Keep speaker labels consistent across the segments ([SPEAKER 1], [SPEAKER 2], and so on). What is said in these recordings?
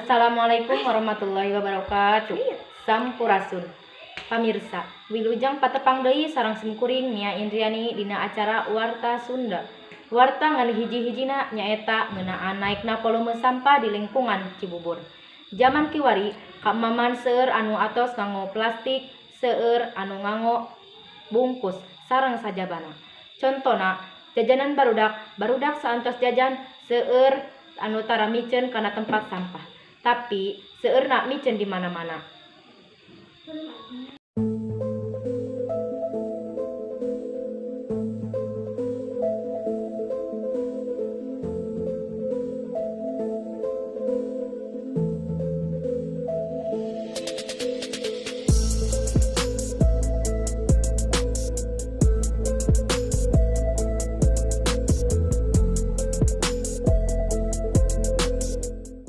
[SPEAKER 1] Assalamualaikum warahmatullahi wabarakatuh. Sampurasun. Pamirsa, wilujeng patepang deui sareng simkuring Nia Indriani dina acara Warta Sunda. Warta ngan hiji-hijina nyaeta ngeunaan naikna volume sampah di lingkungan Cibubur. Jaman kiwari, kamaman seueur anu atos nganggo plastik, seueur anu nganggo bungkus sareng sajabana. Contona, jajanan barudak, barudak saantos jajan seueur anu tara miceun kana tempat sampah. Tapi seueurna miceun di mana-mana.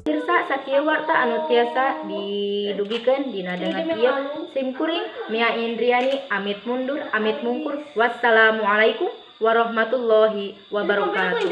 [SPEAKER 1] Pemirsa, sakieu warta anu tiasa didugikeun dina danget ieu. Simkuring Mia Indriani amit mundur amit mungkur. Wassalamualaikum warahmatullahi wabarakatuh.